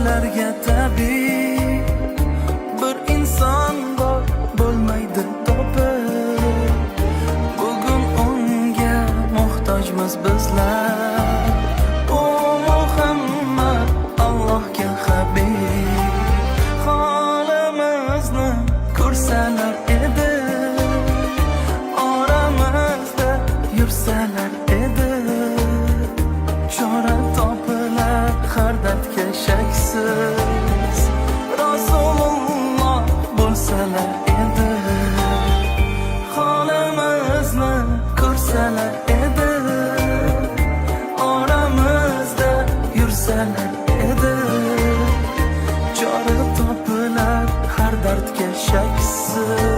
Qalblarga tabib. Bir inson bor, bo'lmaydi topib. Bugun unga muhtojmiz bizlar. U Muhammad, Allohga habib. Holimizni ko'rsalar edi, oramizda yursalar edi. Chora topilar har dardga shaksiz, Rasululloh bo'lsalar edi. Holimizni ko'rsalar edi, oramizda yursalar edi. Chora topilar har dardga shaksiz.